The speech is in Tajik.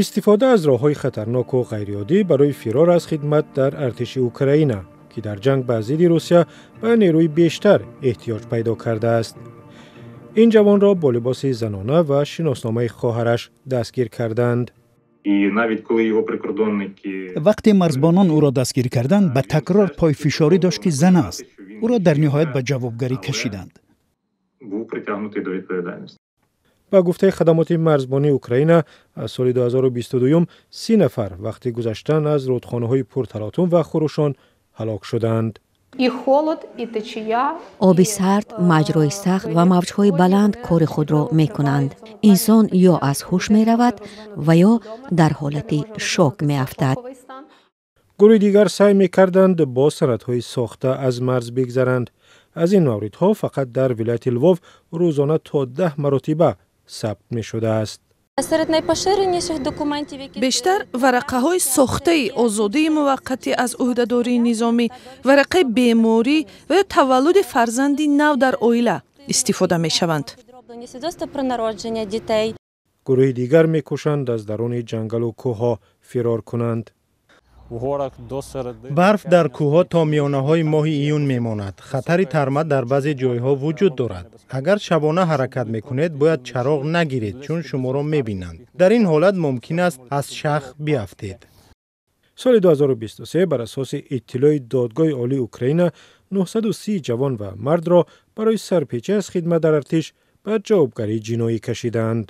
Истифода аз роҳҳои хатарноку ғайриоддӣ барои фирор аз хидмат дар артиши Украина, ки дар ҷанг ба зидди Русия ба нерӯи бештар эҳтиёҷ пайдо кардааст. Ин ҷавонро бо либоси занона ва шиносномаи хоҳараш дастгир карданд. Вақте марзбонон ӯро дастгир карданд, ба такрор пойфишорӣ дошт, ки зан аст. Ӯро дар ниҳоят ба ҷавобгарӣ кашиданд. Ба гуфтаи хадамоти марзбонии Украина, аз соли 2022 30 нафар вақти гузаштан аз рудхонаҳои пурталотум ва хурӯшон ҳалок шуданд. Оби сард, маҷрои сахт ва мавҷҳои баланд кори худро мекунанд. Инсон ё аз ҳуш меравад ва ё дар ҳолати шок меафтад. Гурӯҳи дигар саъй мекарданд бо санадҳои сохта аз марз бигзаранд. Аз ин мавридҳо фақат дар вилояти Лвов рӯзона то 10 маротиба сабт мешудааст. Бештар варақаҳои сохтаи озодии муваққатӣ аз ӯҳдадории низомӣ, варақаи беморӣ ва ё таваллуди фарзанди нав дар оила истифода мешаванд. Гурӯҳи дигар мекӯшанд аз даруни ҷангалу кӯҳҳо фирор кунанд. Барф дар кӯҳҳо то миёнаҳои моҳи июн мемонад. Хатари тарма дар баъзе ҷойҳо вуҷуд дорад. Агар шабона ҳаракат мекунед, бояд чароғ нагиред, чун шуморо мебинанд. Дар ин ҳолат мумкин аст аз шах биафтед. Соли 2023 бар асоси иттилои Додгоҳи Олии Украина 930 ҷавон ва мардро барои сарпечӣ аз хидмат дар артиш ба ҷавобгарии ҷиноӣ кашиданд.